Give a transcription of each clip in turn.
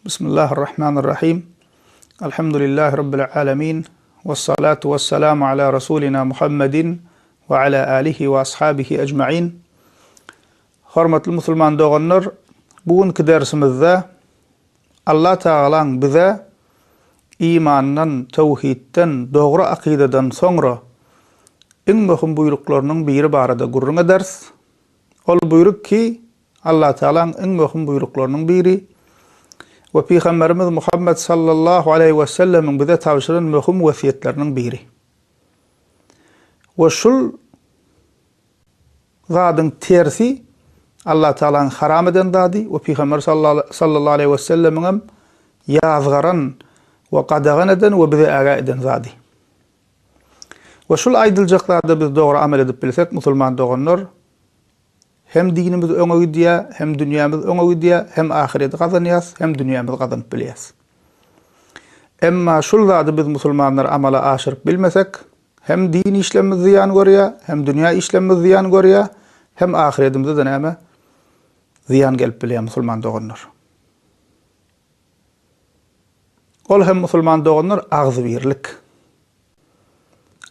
Bismillahirrahmanirrahim. Elhamdülillahi Rabbil alemin. Vessalatu vesselamu ala Rasulina Muhammedin we ala alihi we ashabihi ecmain. Hormatly musulman doganlar, bu günki dersimizde Allah Tagalaň bize imandan, töwhidden, dogry akydadan soňra iň möhüm buýruklarynyň biri barada gürrüň ederis. Ol buýruk ki, Allatagalaň iň möhüm buýruklarynyň biri we Pygamberimiz Muhammet sallallahu aleýhi we sellemiň bize tabşyran möhüm wesýetleriniň biri. We şul zadyň tersi Allatagalaň haram eden zady we Pygamber sallallahu aleýhi we sellemiň hem ýazgaran we gadagan eden we bize ägä eden zady. We şul aýdyljak zada biz dogry amel edip bilsek musulman doganlar, Hem dinimiz öňe gidýär, hem dünýämiz öňe gidýär, hem ahyreti gazanýas, hem dünýämizi gazanyp bilýäs. Emma şul zady biz musulmanlar amala aşyryp bilmesek, hem din işlemimiz zyýan görýär, hem dünýä işlemimiz zyýan görýär, hem ahyretimize-de näme? Zyýan gelip bilýär musulman doganlar. Ol hem musulman doganlar agzybirlik.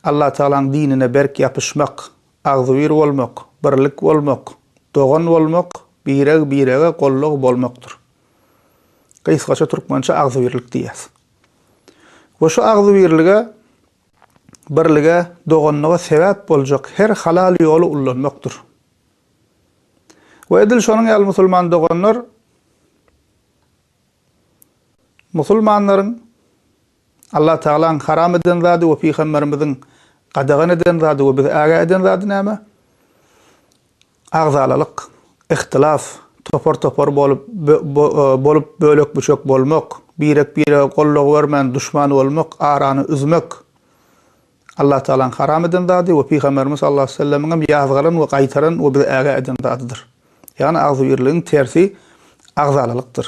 Allatagalaň dinine berk ýapyşmak, agzybir bolmak, birlik bolmak, dogan bolmak, bireg-birege gollag bolmakdyr. Gysgaça türkmençe agzybirlik diýýäs. We şu agzybirlige, birlige, doganlyga sebäp boljak her halal ýoly ullanmakdyr. We edil şonuň ýaly musulman doganlar Musulmanlaryň Allah Tagalaň haram eden zady we Pygamberimiziň gadagan eden zady we bizi ägä eden zady näme? Agzalalyk, ihtilaf, topar-topar bolup, bolup bölek-büçek bolmak, birek-birege goldaw bermän duşman bolmak, arany üzmek Allah Tagalaň haram eden zady we Pygamberimiz sallallahu aleýhi we sellemiň hem ýazgaran we gaýtaran we bizi ägä eden zadydyr. Ýagny agzybirligiň tersi agzalalykdyr.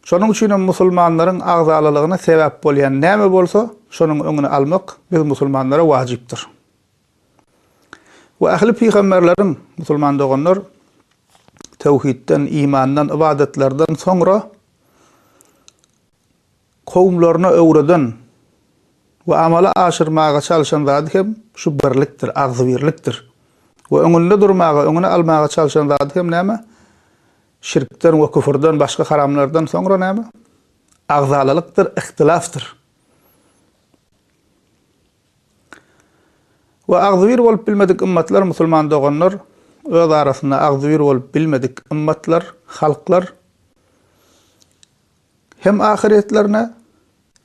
Şonuň üçin hem musulmanlaryň agzalalygyna sebäp bolýan näme bolsa, şonuň öňüni almak biz musulmanlara wajypdyr. We ähli pygamberleriň, musulman doganlar, töwhidden, imandan, ybadatlardan soňra kowumlaryna öwreden we amala aşyrmaga çalşan zady hem şu birlikdir, agzybirlikdir. We öňünde durmaga, öňüni almaga çalşan zady hem näme? Şirkden we küfürden başga haramlardan soňra näme? Agzalalykdyr, ihtilafdyr. We agzybir bolup bilmedik ymmatlar, musulman doganlar, öz arasynda agzybir bolup bilmedik ymmatlar, halklar hem ahyretlerine,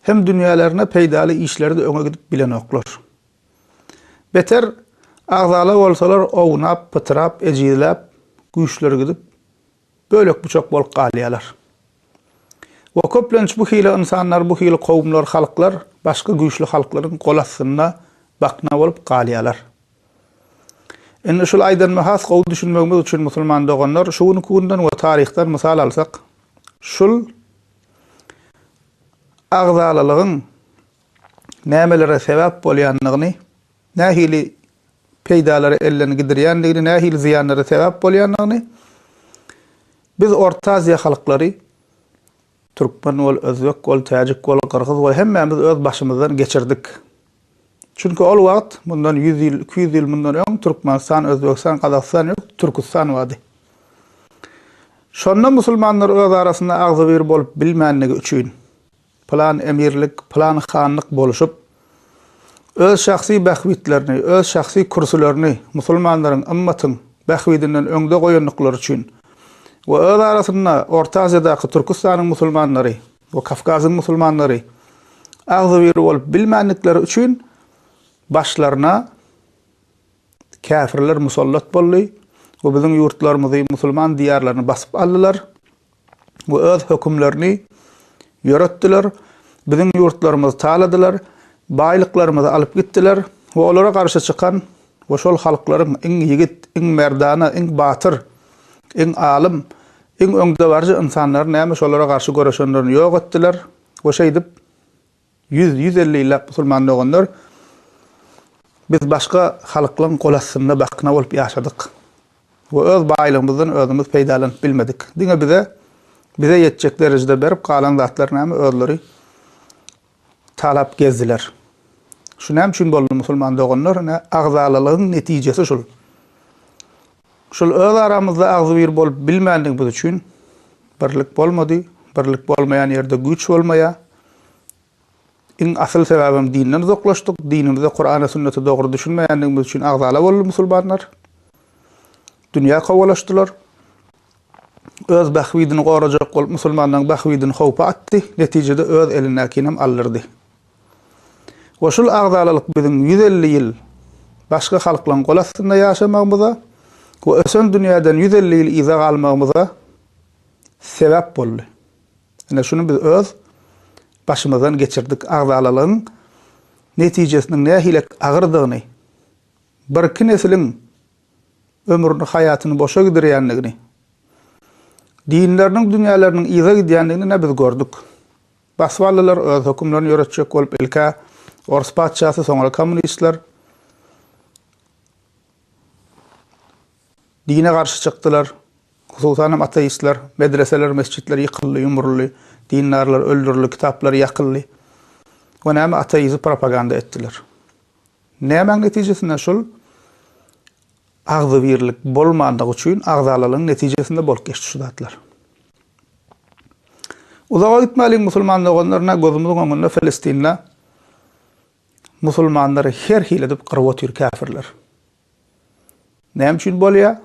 hem dünýälerine peýdaly işlerde öňe gidip bilenoklar. Beter, agzala bolsalar ownap, pytrap, ejizläp, güýçleri gidip, bölek-büçek bolup galýarlar. We köplenç bu hili ynsanlar, bu hili kowumlar, halklar başga güýçli halklaryň gol astynda bakna bolup galýarlar. Indi şul aýdanyma has gowy düşünmegimiz üçin musulman doganlar şu günki günden we taryhdan mysal alsak, şul agzalalygyň nämelere sebäp bolýandygyny, nähili peýdalary elden gidirýändigini, nähili zyýanlara sebäp bolýandygyny biz Orta Aziýa halklary, türkmen bol, özbek bol, täjik bol, gyrgyz bol, hemmämiz öz başymyzdan geçirdik. Çünki ol wagt, mundan ýüz ýyl, 200 ýyl mundan öň Türkmenistan, Özbegistan, Gazagystan ýok, Türküstan bardy. Şonda musulmanlar öz arasynda agzybir bolup bilmänligi üçin, Pylan emirlik, pylan hanlyk boluşyp, öz şahsy bähbitlerini, öz şahsy kürsülerini musulmanlaryň, ymmatyň bähbidinden öňde goýandyklary üçin we öz arasynda Orta Aziýadaky Türküstanyň musulmanlary we Kawkazyň musulmanlary agzybir bolup bilmändikleri üçin başlaryna käfirler musallat boldy we biziň ýurtlarymyzy, musulman diýarlaryny basyp aldylar. we öz hökümlerini ýöretdiler, biziň ýurtlarymyzy taladylar, baýlyklarymyzy alyp gitdiler we olara garşy çykan we şol halklaryň iň ýigit, iň merdana, iň batyr, iň alym, iň öňdebaryjy ynsanlary näme şolara garşy göreşenlerini ýok etdiler we şeýdip Ýüz, 150 ýyllap musulman doganlar biz başga halklaň gol astynda bakna bolup ýaşadyk we öz baýlygymyzdan özümiz peýdalanyp bilmedik. Diňe bize Bize ýetjek derejede berip, galan zatlar näme özleri talap gezdiler. Şu näme üçin boldy musulman doganlar? Ine agzalalygyň netijesi şul. Şul öz aramyzda agzybir bolup bilmändigimiz üçin birlik bolmady. Birlik bolmaýan ýerde güýç bolmaýar. Iň asyl sebäbem dinden uzaklaşdyk. Dinimize, Kurana, sünnete dogry düşünmeýändigimiz üçin agzala boldy musulmanlar. Dünýä kowalaşdylar. Öz bähbidini gorajak bolup musulmanlaryň bähbidini howpa atdy. Netijede öz elindäkinem aldyrdy. We şul agzalalyk biziň 150 ýyl başga halklaryň gol astynda ýaşamagymyza we ösen dünýäden 150 ýyl yza galmagymyza sebäp boldy. Ine şuny biz öz başymyzdan geçirdik. Agzalalygyň netijesiniň nähili agyrdygyny, birki nesliň ömrüni, haýatyny boşa gidirýändigini, dinleriniň, dünýäleriniň yza gidýändigini ine biz gördük. Basybalylar öz hökümlerini ýöretjek bolup ilk-ä ors patyşasy, soňra kommunistler dine garşy çykdylar. Hususan hem ateistler, medreseler, mesjitler ýykyldy, ýumruldy, dindarlar öldürildi, kitaplar ýakyldy we näme ateizmi propaganda etdiler. Nämäň netijesinde şul agzybirlik bolmandygy üçin agzalalygyň netijesinde bolup geçdi şu zatlar. Uzaga gitmäliň musulman doganlar, ine gözümiziň öňünde Felestinde musulmanlary her hili edip gyryp otyr käfirler. Näme üçin bolýar?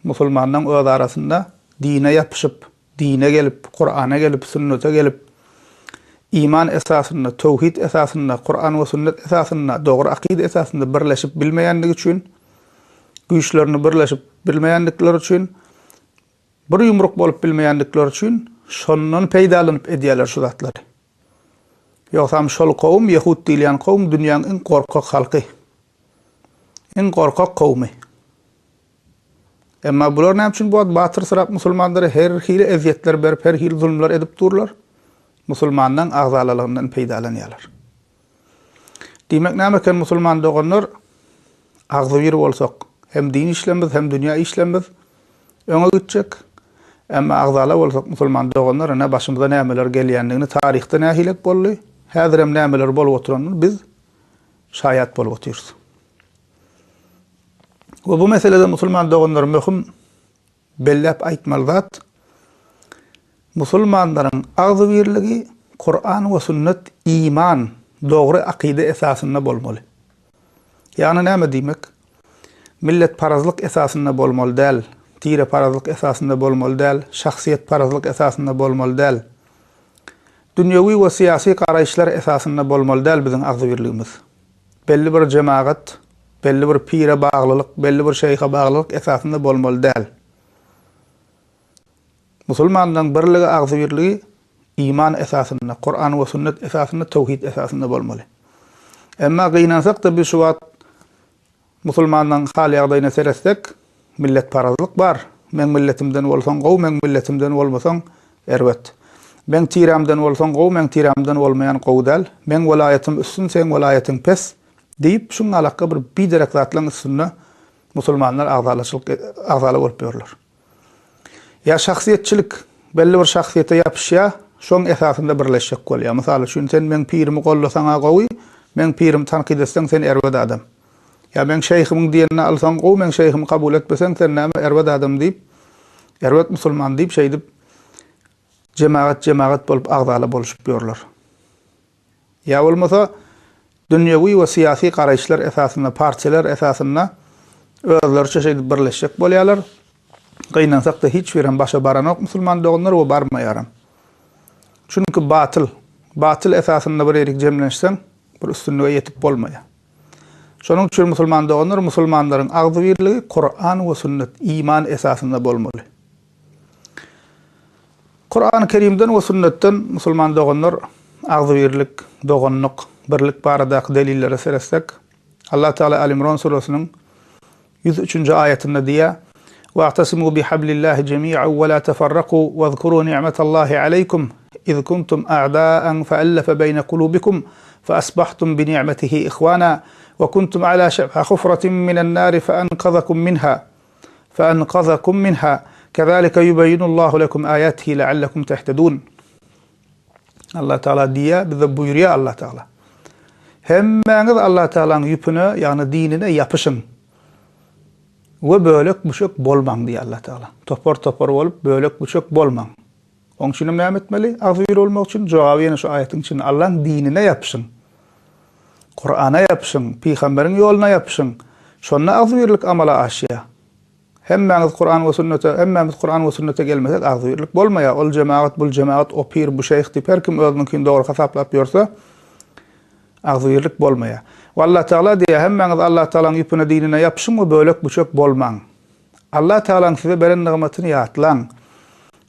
Musulmanlaryň öz arasynda dine ýapyşyp, dine gelip, Kurana gelip, sünnete gelip, iman esasynda, töwhid esasynda, Kuran we sünnet esasynda, dogry akyda esasynda birleşip bilmeýändigi üçin, güýçlerini birleşip bilmeýändikleri üçin, bir ýumruk bolup bilmeýändikleri üçin şondan peýdalanyp edýärler şu zatlary. Ýogsam şol kowum, ýehud diýilýän kowum dünýäň iň gorkak halky. Iň gorkak kowumy. Emma bular näme üçin bu wagt batyrsyrap musulmanlara her hili ezýetler berip, her hili zulumlar edip durlar? Musulmanlaň agzalalygyndan peýdalanýarlar. Diýmek näme eken musulman doganlar agzybir bolsak hem din işlerimiz hem dünýä işlerimiz öňe gitjek. Emma agzala bolsak musulman doganlar ine başymyza nämeler gelýändigini taryhda nähilek boldy, häzirem nämeler bolup oturanyny biz şaýat bolup otyrys. We bu meselede musulman doganlar möhüm Belläp aýtmaly zat, musulmanlaryň agzybirligi Kuran we sünnet, iman, dogry akyda esasynda bolmaly. Ýagny näme diýmek? Milletparazlyk esasynda bolmaly däl, tireparazlyk esasynda bolmaly däl, şahsyýetparazlyk esasynda bolmaly däl. Dünýewi we syýasy garaýyşlar esasynda bolmaly däl biziň agzybirligimiz. Belli bir jemagat, belli bir pire baglylyk, belli bir şeýhe baglylyk esasynda bolmaly däl. Musulmanlaryň birligi, agzybirligi iman esasynda, Kuran we sünnet esasynda, töwhid esasynda bolmaly. Emma gynansak-da biz şu wagt Musulmanlaryň hal-ýagdaýyna seretsek, milletparazlyk bar. Meň milletimden bolsaň gowy, meň milletimden bolmasaň erbet. Meň tirämden bolsaň gowy, meň tirämden bolmaýan gowy däl. Meň welaýatym üstün, seň welaýatyň pes diýip, şuňňalakga bir biderek zatlaryň üstünde musulmanlar agzalaçylyk agzala bolup ýörler. Ýa şahsyýetçilik, belli bir şahsyýete ýapyşýar, şoň esasynda birleşjek bolýar. Mysal üçin, sen meň pirimi gollasaň-a gowy, meň pirimi tankyt etseň sen erbet adam. Ýa meň şeýhimiň diýenini alsaň gowy, meň şeýhimi kabul etmeseň sen näme erbet adam diýip, erbet musulman diýip şeýdip jemagat-jemagat bolup agzala boluşyp ýörler. Ýa bolmasa dünýewi we syýasy garaýyşlar esasynda, partiýalar esasynda özleriçe şeýdip birleşjek bolýarlar. Gynansak-da hiç birem başa baranok musulman doganlar we barmaýaram. Çünki batyl, batyl esasynda bir ýerik jemlenşseň bir üstünlige ýetip bolmaýar. Şonuň üçin musulman doganlar musulmanlaryň agzybirligi Kuran we sünnet, iman esasynda bolmaly. Kurany Kerimden we sünnetden musulman doganlar agzybirlik, doganlyk, birlik baradaky delillere seretsek, Allah Teala Al-Imran suresynyň 103-nji aýatynda diýýär, Wa'tasimu bihablillahi jemi'an we la teferraku wezkuru ni'metallahi aleýkum iz kuntum a'da'an fe'ellefe beýne kulubikum feasbahtum bini'metihi ihwana we kuntum ala şefa hufratin minen nari feankazakum minha. Feankazakum minha. Kezalike yubeyyinullahu lekum ayatihi leallekum tehtedun. Allah Teala diýýär, bize buýurýar Allah Teala. Hemmäňiz Allah Tealanyň ýüpüne, ýagny dinine ýapyşyň. We bölek-büşek bolmaň diýýär Allah Teala. Topar-topar bolup bölek-büşek bolmaň. Oň üçinem näme etmeli? Agzybir bolmak üçin jogaby ýene şu aýatyň içinde Allaň dinine ýapyşyň. Kurana ýapyşyň, pygamberiň ýoluna ýapyşyň. Şonda agzybirlik amala aşýar. Hemmäňiz Kuran we sünnete, hemmämiz Kuran we sünnete gelmesek agzybirlik bolmaýar. Ol jemagat, bul jemagat, o pir, bu şeýh diýip her kim özüniňkini dogry hasaplap ýörse agzybirlik bolmaýar. We Allah Tagala diýýär, hemmäňiz Allah Tagalaň ýüpüne dinine ýapyşyň we bölek-büçek bolmaň. Allah Tagalaň size beren nygmatyny ýatlaň.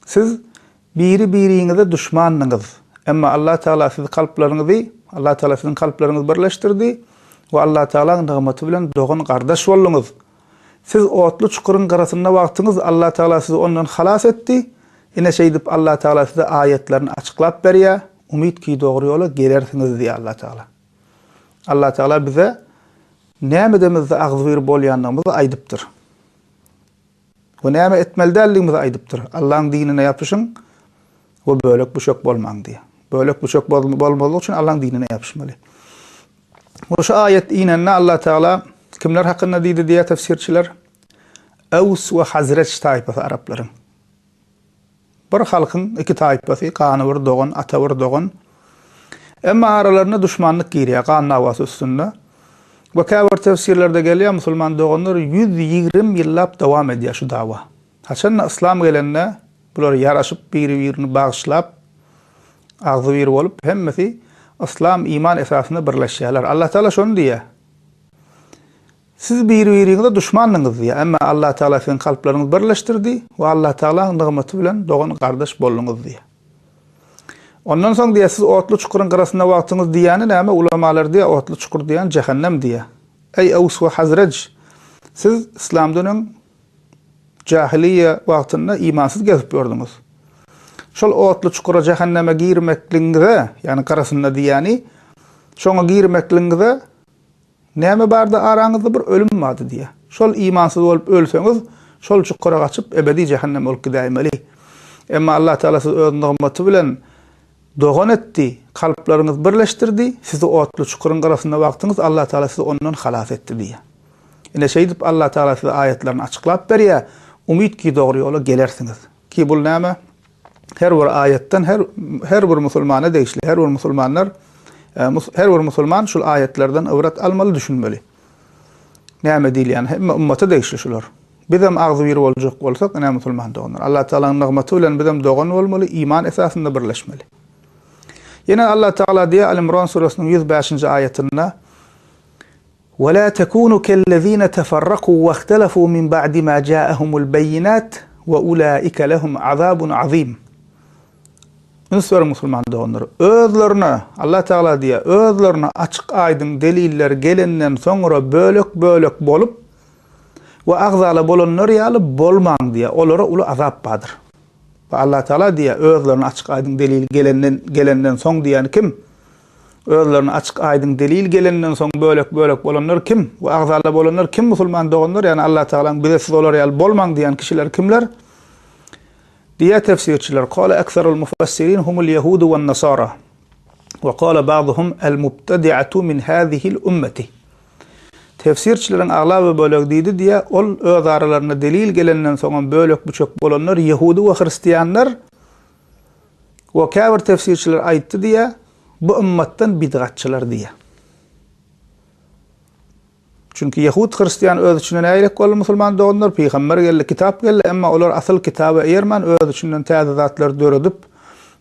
Siz biri-biriňize duşmandyňyz. Emma Allah Tagala sizi kalplaryňyzy, Allah Tagala siziň kalplaryňyzy birleşdirdi we Allah Tagalaň nygmaty bilen dogan-gardaş bolduňyz. Siz otly çukuryň gyrasynda wagtyňyz Allah Tagala sizi ondan halas etdi. Ine şeýdip Allah Tagala size aýatlaryny açyklap berýär. Umyt ki dogry ýola gelersiňiz diýýär Allah Tagala. Allah Tagala bize näme edemizde agzybir bolýandygymyzy aýdypdyr. We näme etmeli däldigimizi aýdypdyr. Allaň dinine ýapyşyň we bölek-büşek bolmaň diýýär. Bölek-büşek bolmazlyk üçin Allaň dinine ýapyşmaly. We şu aýat inende Allah Teala kimler hakynda diýdi diýýär tefsirçiler? Ews we Hazreç taýpasy araplaryň. Bir halkyň iki taýpasy, gany bir dogan, ata bir dogan. Emma aralarynda duşmanlyk girýär, gan dawasy üstünde. We käbir tefsirlerde gelýär, musulman doganlar 120 ýyllap dowam edýär şu dawa. Haçanda yslam gelende bular ýaraşyp biri-birini bagyşlap, agzybir bolup hemmesi yslam iman esasynda birleşýärler. Allah Taala şony diýýär. Siz biri-biriňize duşmandyňyz diýýär. Emma Allah Tagala siziň kalplaryňyzy birleşdirdi we Allah Tagalaň nygmaty bilen dogan-gardaş bolduňyz diýýär. Ondan soň diýýär, siz otly çukuryň gyrasynda wagtyňyz diýýäni näme? Ulamalar diýýär, otly çukur diýýän jähennem diýýär. Eý Ews we Hazrej! Siz yslamdan öň jahiliýe wagtynda imansyz gezip ýördüňiz. Şol otly çukura jähenneme girmekligiňize, ýagny gyrasynda diýýäni, şoňa girmekligiňize Näme bardy araňyzda bir ölüm bardy diýýär. Şol imansyz bolup ölseňiz, şol çukura gaçyp ebedi jähennem bolup gidäýmeli. Emma Allah Tagala sizi öz nygmaty bilen dogan etdi, kalplaryňyzy birleşdirdi, sizi otly çukuryň gyrasynda wagtyňyz Allah Tagala sizi ondan halas etdi diýýär. Ine şeýdip Allah Tagala size aýatlaryny açyklap berýär, umyt ki dogry ýola gelersiňiz. Ki bul näme? Her bir aýatdan her her bir musulmana degişli, her bir musulmanlar her bir musulman şul aýatlardan ybrat almaly, düşünmeli. Näme diýilýän, hemme ummata degişli şular. Bizem agzybir boljak bolsak, ine musulman doganlar. Allah Taalanyň nygmaty bilen bizem dogan bolmaly, iman esasynda birleşmeli. Ýene Allah Taala diýýär Al-Imran surasynyň 105-nji aýatynda Ve la tekunu kellezine teferraku ve ihtelefu min ba'di ma ja'ahumul beyinat ve ulaike lehum azabun azim. Üns beriň musulman doganlar. Özlerine, Allah Teala diýýär, özlerine açyk aýdyň deliller gelenden soňra bölek-bölek bolup we agzala bolanlar ýaly bolmaň diýýär. Olara uly azap bardyr. We Allah Teala diýýär, özlerine açyk aýdyň delil gelenden gelenden soň diýýäni kim? Özlerine açyk aýdyň delil gelenden soň bölek-bölek bolanlar kim? We agzala bolanlar kim musulman doganlar? Ýagny Allah Tagalaň bize siz olar ýaly bolmaň diýen kişiler kimler? Diýýär tefsirçiler, Kale ekserul mufassirin humul ýehudu wen nasara. We kale ba'duhum el mubtedi'atu min hazihil ummeti. Tefsirçileriň aglaba bölegi diýdi diýýär, ol öz aralarynda delil gelenden soňam bölek-büçek bolanlar ýehudy we hristianlar We käbir tefsirçiler aýtdy diýýär, bu ymmatdan bidgatçylar diýýär. Çünki ýehud hristian öz içinde nägilek boldy musulman doganlar, pygamber geldi, kitap geldi, emma olar asyl kitaba eýermän öz içinden täze zatlar döredip,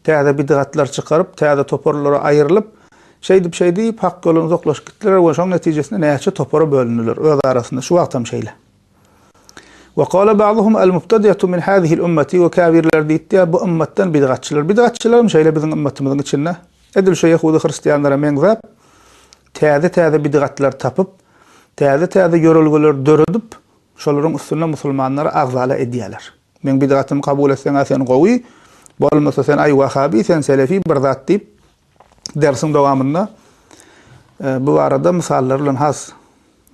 täze bidgatlar çykaryp, täze toparlara aýrylyp, şeýdip şeýdip hak ýoldan uzaklaşyp gitdiler we şoň netijesinde näçe topara bölündiler öz arasynda şu wagtam şeýle. We kale ba'duhum el mubtadi'atu min hazihi'l ummeti we käbirleri diýipdir, bu ymmatdan bidgatçylar. Bidgatçylar hem şeýle biziň ymmatymyzyň içinde edil şu ýehudy hristianlara meňzäp, täze-täze bidgatlar tapyp, täze-täze ýörelgeler döredip, şolaryň üstünde musulmanlary agzala edýärler. Meň bidgatymy kabul etseň-ä sen gowy, bolmasa sen aý wahabi, sen selefi bir zat diýip, dersiň dowamynda bu barada mysallar bilen has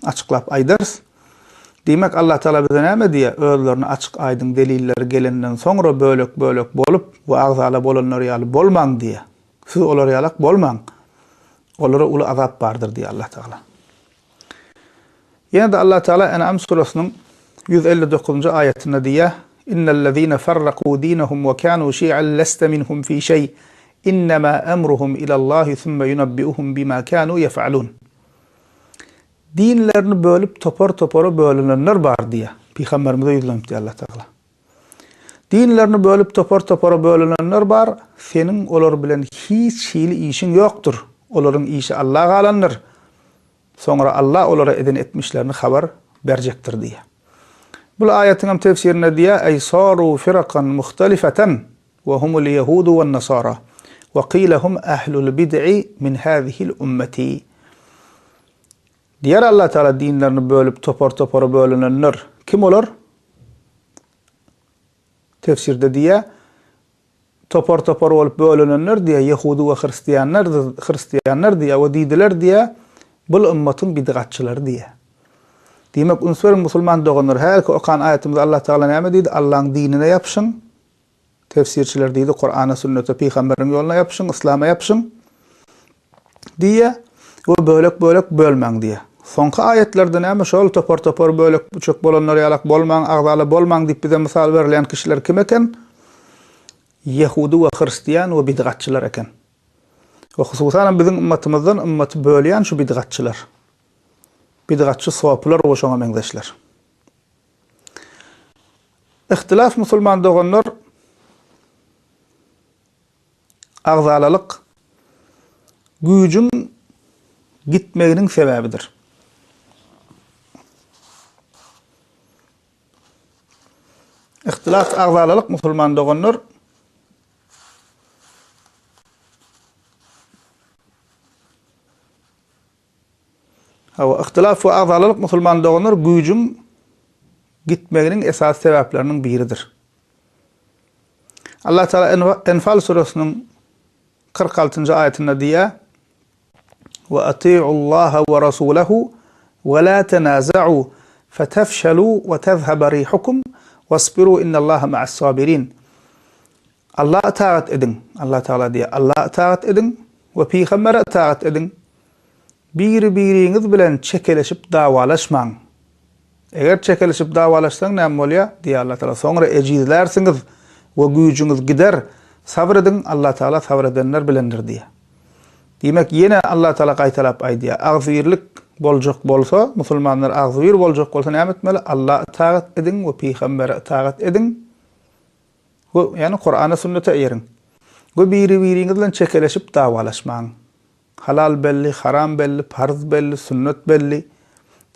açyklap aýdarys. Diýmek, Allatagala bize näme diýýär? Özlerine açyk-aýdyň deliller gelenden soňra bölek-bölek bolup we agzala bolanlar ýaly bolmaň diýýär. Siz olar ýalak bolmaň. Olara uly azap bardyr diýýär Allatagala. Ýene-de Allatagala En'am surasynyň 159-njy aýatynda diýýär, Innellezine farraku dinehum we kanu şi'an leste minhum fi şeý, innema emruhum ilallahi sümme yunabbiuhum bima kanu yef'alun. Dinlerini bölüp topar-topara bölünenler bar diýýär. Pygamberimize ýüzlenip diýýär Allah Tagala. Dinlerini bölüp topar-topara bölünenler bar, seniň olar bilen hiç hili işiň ýokdur. Olaryň işi Alla galandyr. Soňra Alla olara eden etmişlerini habar berjekdir diýýär. Bul aýatyň hem tefsirinde diýýär, Eý saru firakan muhtalifatan we humul ýehudu wen nasara we kile hum ahlul bid'i min hazihil ummeti. Diýer Allah Teala dinlerini bölüp topar-topara bölünenler. Kim olar? Tefsirde diýýär, topar-topar bolup bölünenler diýýär, ýehudy we hristianlar, hristianlar diýýär we diýdiler diýýär, bul ymmatyň bidgatçylary diýýär. Diýmek, üns beriň musulman doganlar, hälki okan aýatymyzda Allah Tagala näme diýdi? Allaň dinine ýapyşyň, Tefsirçiler diýdi, Kurana, sünnete, pygamberiň ýoluna ýapyşyň, yslama ýapyşyň diýýär we bölek-bölek bölmäň diýýär. Soňky aýatlarda näme şol topar-topar bölek-büçek bolanlar ýalak bolmaň, agzala bolmaň diýip bize mysal berilýän kişiler kim eken? Ýehudy we hristian we bidgatçylar eken. We hususanam biziň ymmatymyzdan ymmaty bölýän şu bidgatçylar. Bidgatçy sopylar we şoňa meňzeşler. Ihtilaf musulman doganlar agzalalyk güýjüň gitmeginiň sebäbidir. Ihtilaf agzalalyk musulman doganlar Hawa, yhtilaf we agzalalyk musulman doganlar güýjüň gitmeginiň esasy sebäpleriniň biridir. Allah Teala Enfal suresynyň 46-njy aýatynda diýýär: "Ve atiullaha ve rasulehu ve la tenaza'u fetefşelu ve tezhebe rihukum vasbiru innallaha ma'as sabirin." Alla ytagat ediň, Allah Tagala diýýär, Alla ytagat ediň we pygambere ytagat ediň. Biri-biriňiz bilen çekeleşip dawalaşmaň. Eger çekeleşip dawalaşsaň näme bolýar? Diýýär Allah Tagala, soňra ejizlärsiňiz we güýjüňiz gider. Sabyr ediň, Allah Tagala sabyr edenler bilendir diýýär. Diýmek, ýene Allah Tagala gaýtalap aýdýar, agzybirlik boljak bolsa, musulmanlar agzybir boljak bolsa näme etmeli? Alla ytagat ediň we pygambere ytagat ediň. We, ýagny Kurana sünnete eýeriň. We biri-biriňiz bilen çekeleşip dawalaşmaň. Halal belli, haram belli, parz belli, sünnet belli,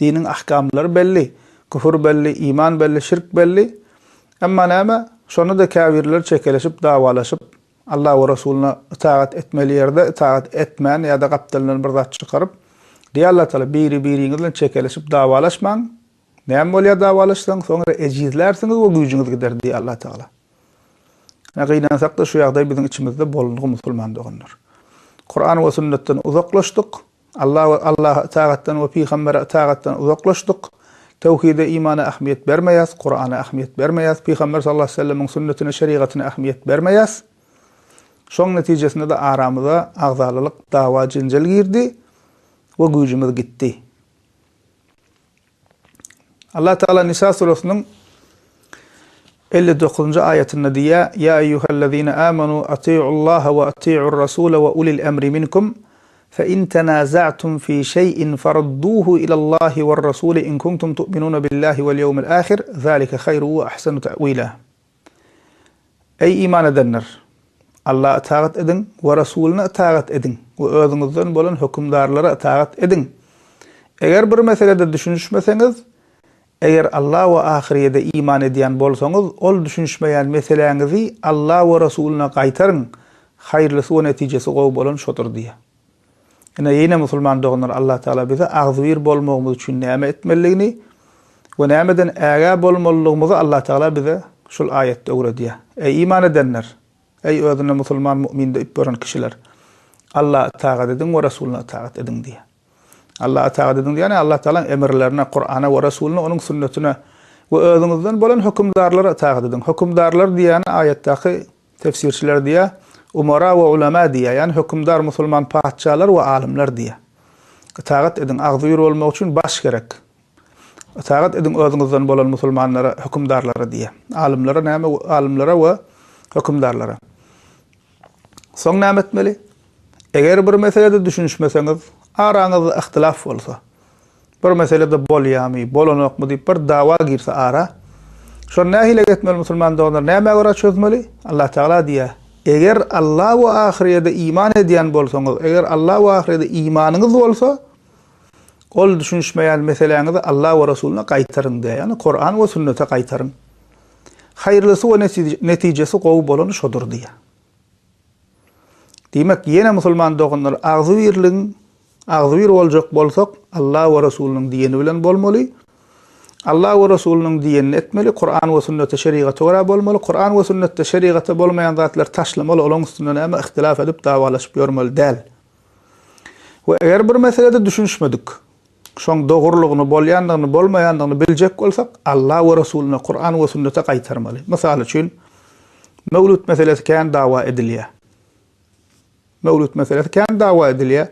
diniň ahkamlary belli, küfür belli, iman belli, şirk belli. Emma näme, şonda-da käbirleri çekeleşip dawalaşyp, Allah we Resulyna ytagat etmeli ýerde ytagat etmän ýa-da gapdalyndan bir zat çykaryp, diýýär Allah Tagala, biri-biriňiz bilen çekeleşip dawalaşmaň, Näme bolýar dawalaşsaň, soňra ejizlärsiňiz we güýjüňiz gider diýýär Allah Tagala. Ine gynansakda şu ýagdaý biziň içimizde bolungy musulman doganlar. Kuran we sünnetden uzaklaşdyk. Allah we Allaha ytagatdan we pygambere ytagatdan uzaklaşdyk. Tewhide, imana ähmiýet bermeýäs, Kurana ähmiýet bermeýäs, pygamber sallallahu aleyhi ve sellemiň sünnetine, şerigatyna ähmiýet bermeýäs. Şoň netijesinde-de aramyza agzalalyk, dawa, jenjel girdi we güýjümiz gitdi. Allah Teala Nisa surasynyň 59-njy aýatynda diýýär: "Ýa eýýuhellezine amanu atiullaha we atiur rasula we ulil emri minkum fe in tenaza'tum fi şeý'in farudduhu ilallahi we'r-rasuli in kuntum tu'minuna billahi we'l ýewmil ahir zalika haýru we ahsanu ta'wila." Eý iman edenler! Alla ytagat ediň we Resulyna ytagat ediň we özüňizden bolan hökümdarlara ytagat ediň. Eger bir meselede düşünişmeseňiz, eger Alla we ahyrýede iman edýän bolsaňyz, ol düşünişmeýän meseläňizi Alla we Resulyna gaýtaryň, haýyrlysy we netijesi gowy bolan şodur diýýär. Ine, ýene musulman doganlar Allah Tagala bize agzybir bolmagymyz üçin näme etmelidigini we nämeden ägä bolmalydygymyzy Allah Tagala bize şul aýatda öwredýär. Eý iman edenler! Eý özüne musulman mu'min diýip ýören kişiler! Alla ytagat ediň we Resulyna ytagat ediň diýýär. Allaha ytagat ediň diýýäni Allah Tagalaň emirlerine, Kurana we Resulyna, onuň sünnetine we özüňizden bolan hökümdarlara ytagat ediň. Hökümdarlar diýýäni aýatdaky tefsirçiler diýýär, umara we ulema diýýär, ýagny hökümdar musulman patyşalar we alymlar diýýär. Ytagat ediň, agzybir bolmak üçin baş gerek. Ytagat ediň özüňizden bolan musulmanlara, hökümdarlara diýýär. Alymlara näme, alymlara we hökümdarlara. Soň näme etmeli? Eger bir meselede düşünişmeseňiz, araňyzda yhtylaf bolsa, bir meselede bolýamy, bolanokmy diýip bir dawa girse ara, şony nähili etmeli musulman doganlar, nämä görä çözmeli? Allah Tagala diýýär, Eger Alla we ahyrýede iman edýän bolsaňyz, eger Alla we ahyrýede imanyňyz bolsa, ol düşünişmeýän meseläňizi Alla we Resulyna gaýtaryň diýýär, ýagny Kuran we sünnete gaýtaryň. Haýyrlysy we netijesi gowy bolany şodur diýýär. Diýmek, ýene musulman doganlar agzybirligiň, agzybir boljak bolsak, Allah we Resulynyň diýeni bilen bolmaly. Allah we Resulynyň diýenini etmeli, Kuran we sünnete, şerigata görä bolmaly. Kuran we sünnetde şerigata bolmaýan zatlary taşlamaly, olaň üstünde näme ihtilaf edip, dawalaşyp ýörmeli däl. We eger bir meselede düşünişmedik, Şoň dogrulygyny, bolýandygyny, bolmaýandygyny biljek bolsak, Alla we Resulyna, Kuran we sünnete gaýtarmaly. Mysal üçin, Mewlüt meselesi kän dawa edilýär. Mewlüt meselesi kän dawa edilýär.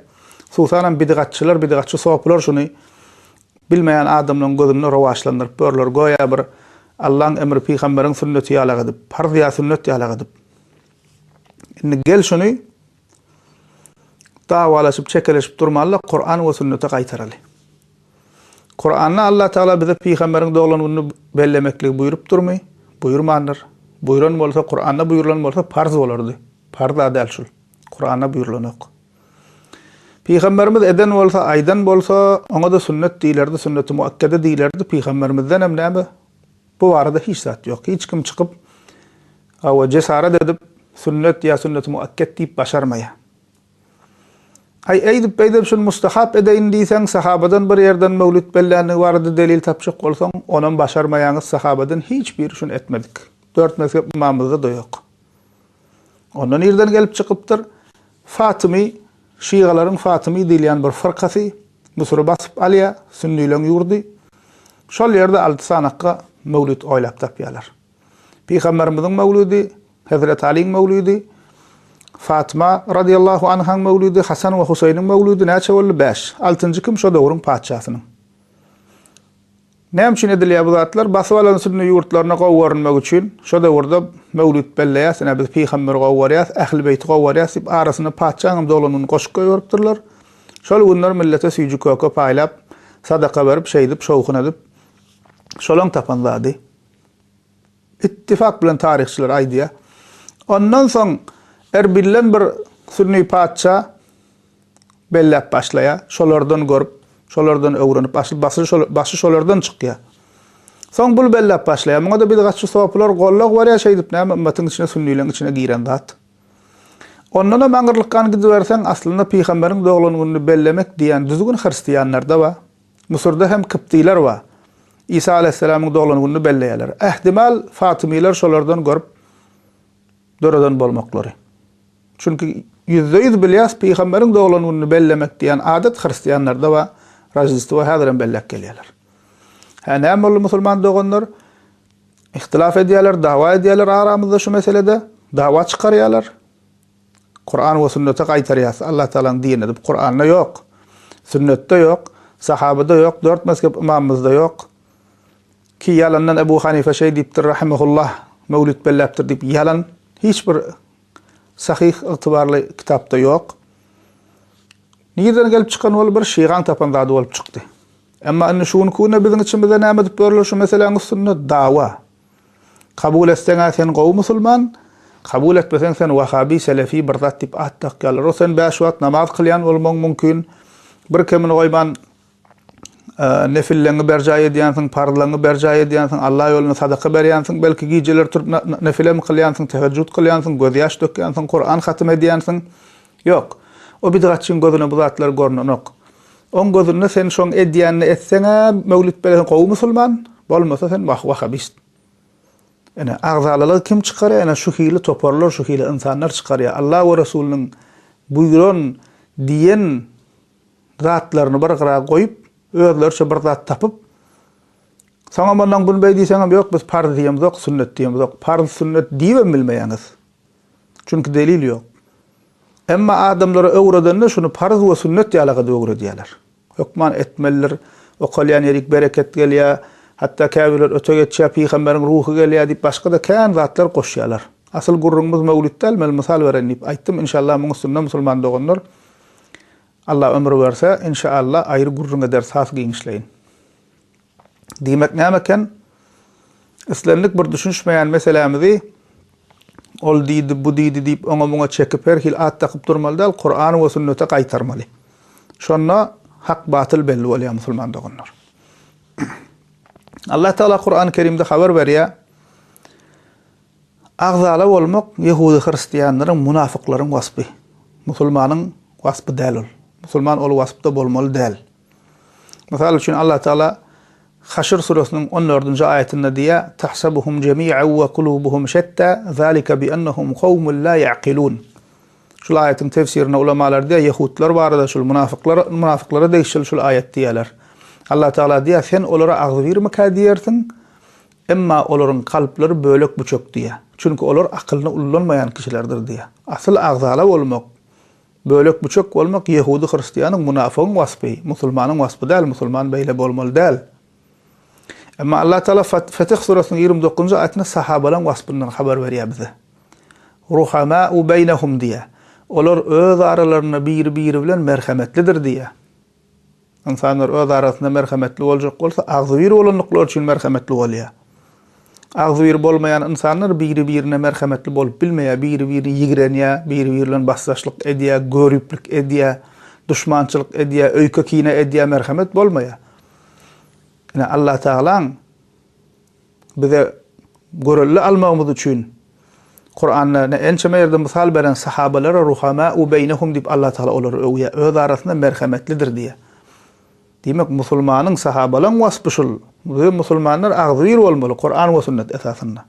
Hususanam bidgatçylar, bidgatçy sopylar şuny bilmeýän adamlaryň gözünde rowaçlandyryp ýörler. Göýä bir Allaň emri, pygamberiň sünneti ýalak edip, parz ýa sünnet ýalak edip. Indi gel şuny Dawalaşyp, çekeleşip durmaly-da, Kuran we sünnete gaýtaraly. Kuranda Allah Tagala bize pygamberiň doglan gününi bellemekligi buýrupdyrmy? Buýurmandyr. Buýran bolsa, Kuranda buýrulan bolsa parz bolardy. Parz-a däl şul. Kuranda buýrulanok. Pygamberimiz eden bolsa, aýdan bolsa, oňa-da sünnet diýlerdi, sünneti muakkede diýlerdi. Pygamberimizdenem näme? Bu barada hiç zat ýok. Hiç kim çykyp, hawa, jesaret edip, sünnet ýa sünneti muakket diýip başarmaýar. Aý, eýdip-beýdip şuny mustahap edeýin diýseň, sahabadan bir ýerden möwlit bellänligi barada delil tapjak bolsaň, onam başarmaýaňyz, sahabadan hiç biri şuny etmedik. Dört mezhep ymamymyzda-da ýok. Onda nirden gelip çykypdyr? Fatymy, şygalaryň Fatymy diýilýän bir fyrkasy Müsüri basyp alýar, sünnileň ýurdy. Şol ýerde alty sanakga möwlit oýlap tapýarlar. Pygamberimiziň möwlidi, Hezreti Alyň möwlidi, Fatyma radyýallahu anhaň möwlidi, Hasan we Huseýniň möwlidi näçe boldy? Bäş. Altynjy kim? Şo döwrüň patyşasynyň. Näme üçin edilýär bu zatlar? Basyp alan sünni ýurtlaryna gowy görünmek üçin. Şo döwürde möwlit belleýäs, ine biz pygamberi gowy görýäs, ähli beýti gowy görýäs diýip arasyna patyşaňam doglan gününi goşup goýberipdirler. Şol günler millete süýji-köke paýlap, sadaka berip, şeýdip şowhun edip, şolaň tapan zady. Ittifak bilen taryhçylar aýdýar. Ondan soň Erbilden bir sünni patyşa belläp başlaýar. Şolardan görüp, şolardan öwrenip, asyl başy, başy şolardan çykýar. Soň bul belläp başlaýar. Muňa-da bidgatçy sopylar gollag berýär, şeýdip näme ymmatyň içine, sünnileriň içine giren zat. Ondanam aňyrlykgan gidiberseň, aslynda pygamberiň doglan gününi bellemek diýen düzgün hristianlarda bar. Müsürde hem kiptiler bar. Isa aleýhissalamyň doglan gününi belleýärler. Ähtimal, fatymylar şolardan görüp döreden bolmaklary. Çünki ýüzde-ýüz bilýäs, pygamberiň doglan gününi bellemek diýen adat hristianlarda bar, Roždestwo häzirem belläp gelýärler. Hä, näme boldy musulman doganlar? Ihtilaf edýärler, dawa edýärler aramyzda şu meselede, dawa çykarýarlar. Kuran we sünnete gaýtarýas, Allah Tagalaň diýeni edip, Kuranda ýok, sünnetde ýok, sahabada ýok, dört mezhep ymamymyzda ýok. Ki ýalandan Ebu Hanife şeý diýipdir, rahimehullah, möwlit belläpdir diýip ýalan, hiç bir sahyh ygtybarly kitapda ýok. Nirden gelip çykan bolup bir şygaň tapan zady bolup çykdy. Emma indi şu günki günde biziň içimizde näme edip ýörler şu meseläň üstünde? Dawa. Kabul etseň-ä sen gowy musulman, kabul etmeseň sen wahabi, selefi bir zat diýip at dakýarlar. O sen bäş wagt namaz kylýan bolmagyň mümkin, bir kemini goýman nefilleňi berjaý edýänsiň, parzlaňy berjaý edýänsiň, Allah ýolunda sadaka berýänsiň, belki gijeler turup nefilem kylýansyň, tehejjüd kylýansyň, gözýaş dökýänsiň, Kuran hatym edýänsiň. Ýok. O bidgatçyň gözüne bu zatlar görnenok. Oň gözünde sen şoň edýänini etseň-ä möwlit bereseň gowy musulman, bolmasa sen wah-wahabist. Ine, agzalalygy kim çykarýar? Ine, şu hili toparlar, şu hili ynsanlar çykarýar. Allah we Resulynyň buýran, diýen. zatlaryny bir gyra goýup, özleriçe bir zat tapyp, soňam ondan bunu beý diýseňem, ýok biz parz diýemzok, sünnet diýemzok. Parz, sünnet diýibem bilmeýäňiz. Çünki delil ýok. Emma adamlara öwredende şuny parz we sünnet ýalak edip öwredýärler. Hökman etmelidir, okalýan ýerik bereket gelýär, hatda käbirler öte geçýär, pygamberiň ruhy gelýär diýip başga-da kän zatlar goşýarlar. Asyl gürrüňimiz möwlit däl, men mysal bereýin diýip aýtdym, inşallah muň üstünde musulman doganlar Allah ömür berse, inşallah aýry gürrüň ederis has giňişleýin. Diýmek näme eken? Islendik bir düşünişmeýän meselämizi ol diýdi, bu diýdi diýip oňa-muňa çekip her hili at dakyp durmaly däl, Kurany we sünnete gaýtarmaly. Şonda hak batyl belli bolýar musulman doganlar. Allah Teala Kurany Kerimde habar berýär. Agzala bolmak ýehudy hristianlaryň munafyklaryň waspy. Musulmanyň waspy däl ol. Musulman ol waspda bolmaly däl. Mysal üçin Allah Teala Haşr suresynyň on dördünji aýatynda diýýär, Tahsabuhum jemi'an we kulubuhum şetta, zalika bi ennehum kowmun la ya'kilun. Şul aýatyň tefsirinde ulamalar diýýär, ýehudlar barada şul munafyklar, munafyklara degişli şul aýat diýýärler. Allah Teala diýýär, sen olara agzybirmikä diýersiň, emma olaryň kalplary bölek-büçek diýýär. Çünki olar akylyny ullanmaýan kişilerdir diýýär. Asyl agzala bolmak, Bölek-büçek bolmak ýehudy hristianyň munafygyň waspy, musulmanyň waspy däl, musulman beýle bolmaly däl. Emma Allah Taala Fetih surasynyň 29-njy aýatynda sahabalaryň waspyndan habar berýär bize. Ruhama'u beýnehum diýýär. Olar öz aralarynda biri-biri bilen merhemetlidir diýýär. Ynsanlar öz arasynda merhemetli boljak bolsa, agzybir bolandyklary üçin merhemetli bolýar. Agzybir bolmaýan ynsanlar biri-birine merhemetli bolup bilmeýär, biri-birini ýigrenýär, biri-biri bilen basdaşlyk edýär, göriplik edýär, duşmançylyk edýär, öýke-kine edýär, merhemet bolmaýar. Ine, Allatagalaň Bize görelde almagymyz üçin Kuranda ne ençeme ýerde mysal beren sahabalara ruhama'u beýnehum diýip Allah Tagala olary öwýär. Öz arasynda merhemetlidir diýýär. Diýmek musulmanyň sahabalaň waspy şul. Biz musulmanlar agzybir bolmaly Kuran we sünnet esasynda.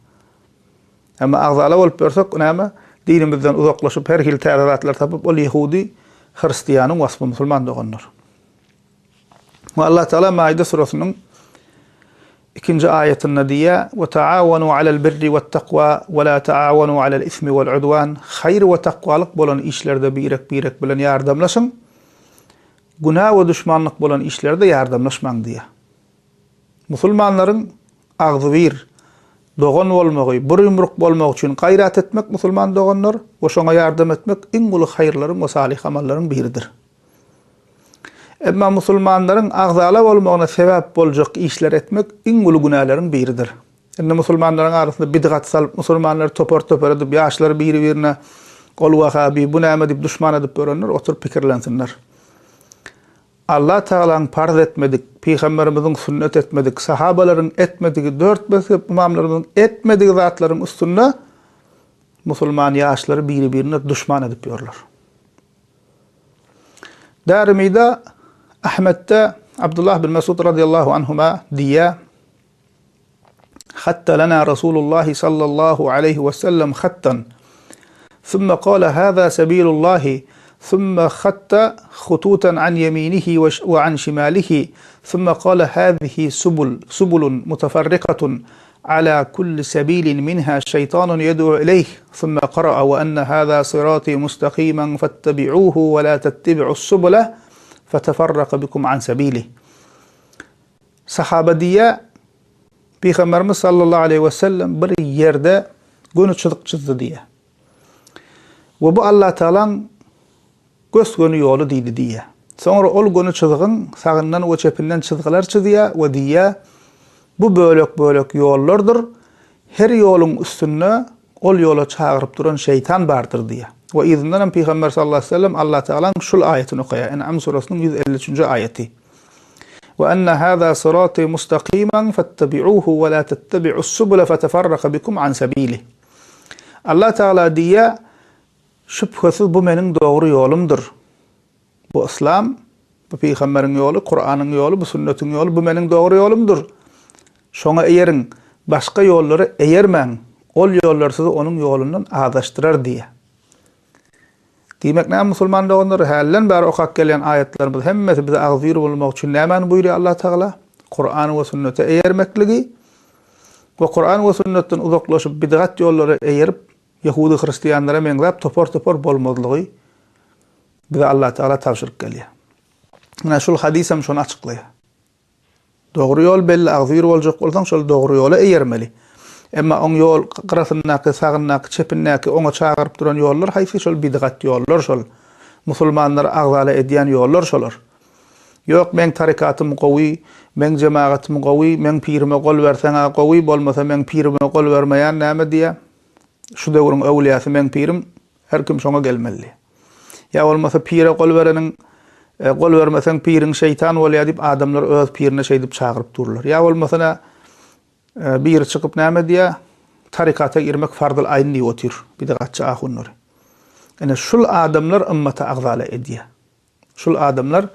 Emma agzala bolup ýörsek näme? Dinimizden uzaklaşyp her hili täze zatlar tapyp ol ýehudi hristianyň waspy musulman doganlar. We Allah Teala Maide surasynyň ikinji aýatynda diýýär: "We taawanu alal birri wat takwa we la taawanu alal ismi wal udwan." Haýyr we takwalyk bolan işlerde birek-birek bilen ýardamlaşyň. Günä we duşmanlyk bolan işlerde ýardamlaşmaň diýýär. Musulmanlaryň agzybir, dogan bolmagy, bir ýumruk bolmagy üçin gaýrat etmek musulman doganlar we şoňa ýardam etmek iň uly haýyrlaryň we salyh amallaryň biridir. Emma musulmanlaryň agzala bolmagyna sebäp boljak işler etmek iň uly günäleriň biridir. Indi musulmanlaryň arasynda bidgat salyp, musulmanlary topar-topar edip, ýaşlary biri-birine ol wahabi, bu näme diýip duşman edip ýörenler oturyp pikirlensinler. Allah Tagalaň parz etmedik, pygamberimiziň sünnet etmedik, sahabalaryň etmedigi, dört mezhep ymamlarymyzyň etmedigi zatlaryň üstünde musulman ýaşlary biri-birine duşman edip ýörler. Darimide, Ahmetde Abdullah bin Mesud radiyallahu anhuma diýýär, Hatta lana Rasulullah sallallahu aleyhi ve sellem hattan. Thumma qala hâzâ sebilullahi thumma hatta hututan an yeminihi ve an şimalihi thumma qala hâzihi subul subulun mutafarrikatun Ala kulli sebilin minha şeýtanun ýed'u ileýh, summa kara'a we enne hâzâ syrâtî mustakimen fettebi'ûhu we lâ tettebi'us-subule feteferraka bikum an sebilih. Sahaba diýýär, Pygamberimiz sallallahu aleýhi we sellem bir ýerde göni çyzyk çyzdy diýýär. We bu Allatagalaň Gös-göni ýoly diýdi diýýär. Soňra ol göni çyzygyň sagyndan we çepinden çyzgylar çyzýar we diýýär, Bu bölek-bölek ýollardyr, her ýoluň üstünde ol ýola çagyryp duran şeýtan bardyr diýýär. We yzyndan hem Pygamber sallallahu aleýhi we sellem Allatagalaň şul aýatyny okaýar, En'am surasynyň 153-nji aýaty. We enne hâzâ syrâtî mustakimen fettebi'ûhu we lâ tettebi'us-subule feteferraka bikum an sebilih. Allatagala diýýär, Şübhesiz bu meniň dogry ýolumdyr. Bu yslam, bu pygamberiň ýoly, Kuranyň ýoly, bu sünnetiň ýoly, bu meniň dogry ýolumdyr. Şoňa eýeriň, başga ýollara eýermäň, ol ýollar sizi onuň ýolundan azaşdyrar diýýär. Diýmek näme musulman doganlar, hälden bäri okap gelýän aýatlarymyz hemmesi bize agzybir bolmak üçin nämäni buýurýar Allah Tagala? Kuran we sünnete eýermekligi we Kuran we sünnetden uzaklaşyp bidgat ýollara eýerip ýehudy hristianlara meňzäp topar-topar bolmazlygy bize Allah Tagala tabşyryp gelýär. Ine şul hadys hem şony açyklaýar. Dogry ýol belli agzybir boljak bolsaň şol dogry ýola eýermeli. Emma oň ýol gyrasyndaky, sagyndaky, çepindäki oňa çagyryp duran ýollar haýsy şol bidgat ýollar şol. Musulmanlary agzala edýän ýollar şolar. Ýok meň tarykatym gowy, meň jemagatym gowy, meň pirime gol berseň-ä gowy, bolmasa meň pirime gol bermeýän näme diýýä. Şu döwrüň öwlüýasy meň pirim, Her kim şoňa gelmeli. Ýa bolmasa pire gol bereniň, gol bermeseň piriň şeýtan bolýar diýip adamlar öz pirine şeýdip çagyryp durlar. Ýa bolmasa nä biri çykyp näme diýýär? Tarykata girmek farzyl aýn diýip otyr bidgatçy ahunlary. Ine şul adamlar ymmata agzala edýär. Şul adamlar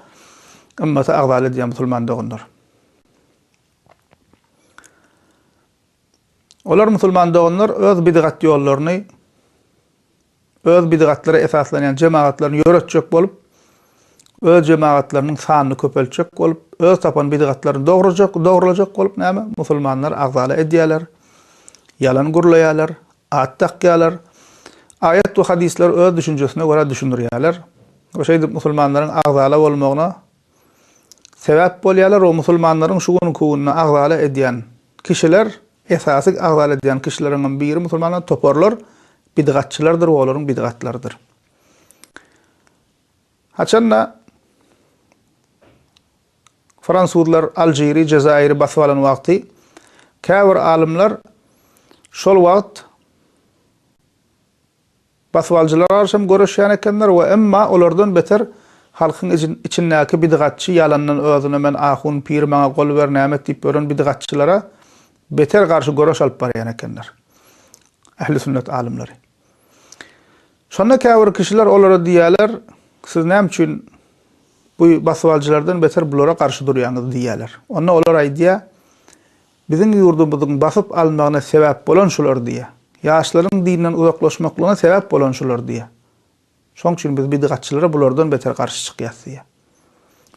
ymmata agzala edýär musulman doganlar. Olar musulman doganlar öz bidgat ýollaryny, öz bidgatlara esaslanýan jemagatlaryny ýöretjek bolup, öz jemagatlarynyň sanyny köpeltjek bolup, öz tapan bidgatlaryny dogrujak, dogrulajak bolup näme, musulmanlary agzala edýärler, ýalan gürleýärler, at dakýarlar, aýat we hadyslary öz düşünjesine görä düşündirýärler we şeýdip musulmanlaryň agzala bolmagyna sebäp bolýarlar we musulmanlaryň şu günki günde agzala edýän kişiler, esasy agzala edýän kişileriň hem biri musulmanlar toparlar bidgatçylardyr we olaryň bidgatlarydyr. Haçanda fransuzlar Alžiri, Jezairi basyp alan wagty käbir alymlar şol wagt Basybalyjylara garşy hem göreşýän ekenler we emma olardan beter halkyň içindäki bidgatçy ýalandan özüne men ahun pir maňa gol ber näme et diýip ýören bidgatçylara beter garşy göreş alyp barýan ekenler. Ähli sünnet alymlary. Şonda käbir kişiler olara diýýärler, siz näme üçin bu basybalyjylardan beter bulara garşy durýaňyz diýýärler. Onda olar aýdýar, Biziň ýurdumyzyň basyp alynmagyna sebäp bolan şular diýýär. Ýaşlaryň dinden uzaklaşmaklygyna sebäp bolan şular diýýär. Şoň üçin biz bidgatçylara bulardan beter garşy çykýas diýýär.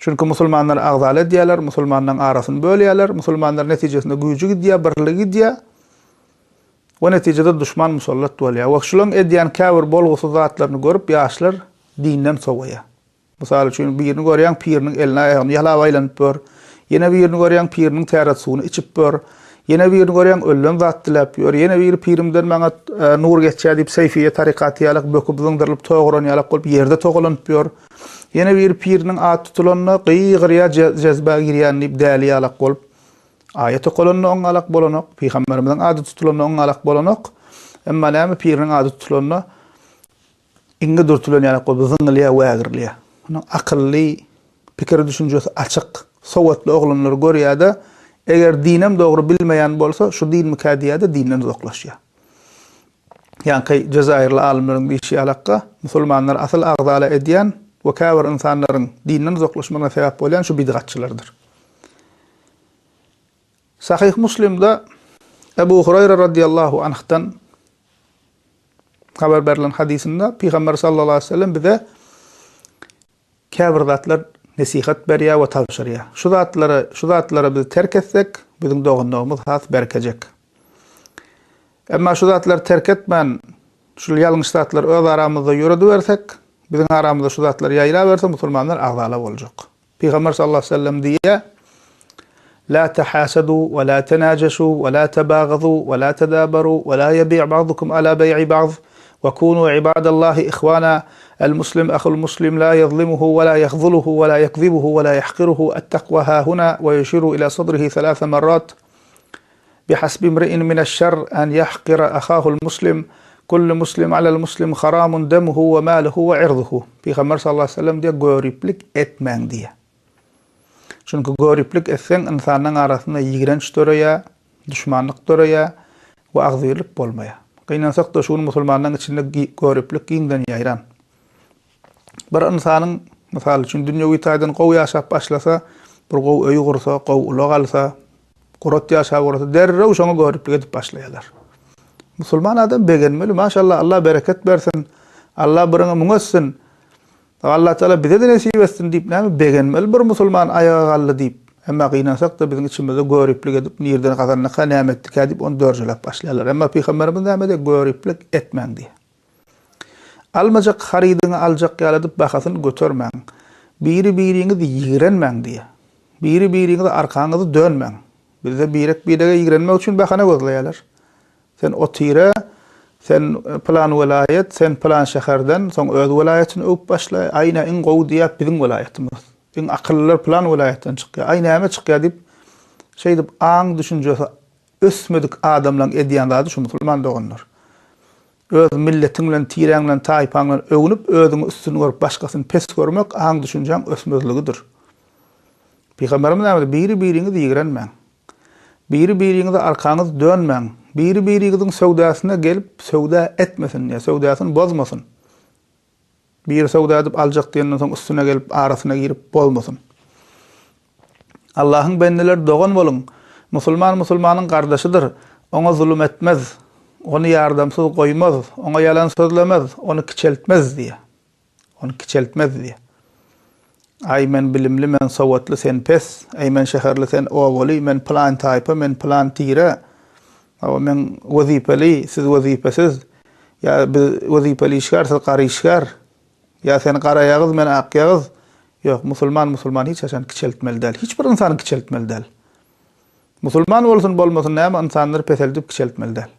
Çünki musulmanlary agzala edýärler, musulmanlaryň arasyny bölýärler, musulmanlar netijesinde güýji gidýär, birligi gidýär we netijede duşman musallat bolýar. We şularyň edýän käbir bolgusyz zatlaryny görüp ýaşlar dinden sowaýar. Mysal üçin, birini görýäň, piriniň elini-aýagyny ýalap aýlanyp ýör. Ýene birini görýäň, piriniň täret suwuny içip ýör. Ýene birini görýäň, ölüden zat diläp ýör. Ýene biri pirimden maňa nur geçýär diýip, seýfiýe tarykaty ýalak böküp, zyňdyrylyp, toguran ýalak bolup ýerde togalanyp ýör. Ýene biri piriniň ady tutulanda gygyrýar, jezbä girýän diýip, däli ýalak bolup. Aýat okalanda oňňalak bolanok, pygamberimiziň ady tutulanda oňňalak bolanok. Emma näme piriniň ady tutulanda Iňňe dürtülen ýaly bolup zyňylýar, wägirilýär. Munuň akylly, pikiri-düşünjesi açyk, sowatly oglanlary görýär-de, eger dinem dogry bilmeýän bolsa, şu dinmikä diýýär-de, dinden uzaklaşýar. Ýaňky jezairli alymlaryň diýşi ýalakka, musulmanlary asyl agzala edýän we käbir ynsanlaryň dinden uzaklaşmagyna sebäp bolýan şu bidgatçylardyr. Sahyh Muslimde Ebu Huraýra radiýallahu anhdan habar berlen hadysynda Pygamber sallallahu aleyhi ve sellem bize käbir zatlar nesihat berýär we tabşyrýar. Şu zatlary, şu zatlary biz terk etsek, biziň doganlygymyz has berkejek. Emma şu zatlary terk etmän, şu ýalňyş zatlary öz aramyzda ýöredibersek, biziň aramyzda şu zatlar ýaýraberse, musulmanlar agzala boljak. Pygamber sallallahu aleyhi ve sellem diýýär, La tehasadu we la tenajaşu we la tebagazu we la tedabaru we la yebi' ba'dukum ala bey'i ba'd we kunu ibadallahi ihwana el muslim ahul muslim la yazlimuhu we la yahzuluhu we la yekzibuhu we la yahkiruhu et-takwa hahuna we yushiru ila sadrihi thalatha marrat Bihasbi imri'in mineş-şerr en yahkira ahahul muslim, Kullu muslim alel muslim haramun demuhu we maluhu we irduhu. Pygamber sallallahu aleýhi we sellem diýýär, göriplik etmäň diýýär. Çünki göriplik etseň ynsanyň arasynda ýigrenç döreýär, duşmanlyk döreýär we agzybirlik bolmaýar. Gynansak-da şu gün musulmanlaryň içinde göriplik giňden ýaýran. Bir ynsanyň, mysal üçin, dünýewi taýdan gowy ýaşap başlasa, bir gowy öý gursa, gowy ulag alsa, gurat ýaşap ugrasa, derrew şoňa göriplik edip başlaýarlar. Musulman adam begenmeli, maşallah, Allah bereket bersin, Allah biriňe müň etsin. Allatagala bize-de nesip etsin diýip näme begenmeli bir musulman aýaga galdy diýip. Emma gynansak-da biziň içimizde göriplik edip nirden gazandyka näme etdikä diýip ony dörjeläp başlaýarlar. Emma pygamberimiz näme diýýär göriplik etmäň diýýär. Almajak harydyňy aljak ýaly edip bahasyny götermäň. Biri-biriňizi ýigrenmäň diýýär. Biri-biriňize arkaňyzy dönmäň. Bizde birek-birege ýigrenmek üçin bahana gözleýärler. Sen o tire, sen pylan welaýat, sen pylan şäherden, soň öz welaýatyny öwüp başlaýar. Aý ine iň gowy diýýär biziň welaýatymyz. Iň akyllylar pylan welaýatdan çykýar. Aý näme çykýar diýip, şeýdip aň-düşünjesi ösmedik adamlaň edýän zady şu musulman doganlar. Öz milletiň bilen, tiräň bilen, taýpaň bilen öwnüp, özüňi üstün görüp, başgasyny pes görmek aň-düşünjäň ösmezligidir. Pygamberimiz näme diýdi? Biri-biriňizi ýigrenmäň. Biri-biriňize arkaňyzy dönmäň. Biri-biriňiziň söwdasyna gelip söwda etmesin diýýär, söwdasyny bozmasyn. Biri söwda edip aljak diýenden soň üstüne gelip arasyna girip bozmasyn. Allahyň bendeleri dogan boluň. Musulman musulmanyň gardaşydyr. Oňa zulum etmez. Ony ýardamsyz goýmaz. Oňa ýalan sözlemez. Ony kiçeltmez diýýär. Ony kiçeltmez diýýär. Aý, men bilimli, men sowatly, sen pes. Äý, men şäherli, sen obaly, men pylan taýpa, men pylan tire. Hawa, men wezipeli, siz wezipesiz. Ýa biz wezipeli işgär, siz gara işgär. Ýa sen garaýagyz, men akýagyz. Ýok, musulman musulmany hiç haçan kiçeltmeli däl. Hiç bir ynsany kiçeltmeli däl. Musulman bolsun, bolmasyn näme, ynsanlary peseldip kiçeltmeli däl.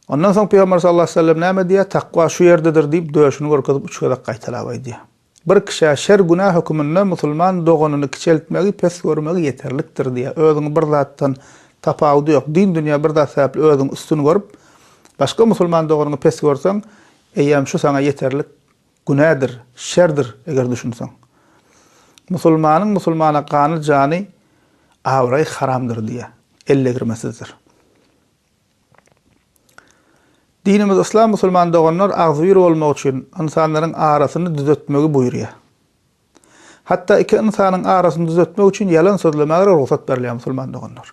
Ondan soň Pygamber sallallahu aleýhi we sellem näme diýýär? Takwa şu ýerdedir diýip, döşüni görkezip üç gezek gaýtalap aýdýar. Bir kişä şer günä höküminde musulman doganyny kiçeltmegi, pes görmegi ýeterlikdir diýýär. Özüňi bir zatdan tapawudy ýok, din-dünýä bir zat sebäpli özüňi üstün görüp, başga musulman doganyňy pes görseň, eýýäm şu saňa ýeterlik günädir, şerdir, eger düşünseň. Musulmanyň musulmana gany, jany, abraýy haramdyr diýýär. Ellegirmesizdir. Dinimiz yslam musulman doganlar agzybir bolmak üçin ynsanlaryň arasyny düzetmegi buýurýar. Hatda iki ynsanyň arasyny düzetmek üçin ýalan sözlemäge rugsat berilýär musulman doganlar.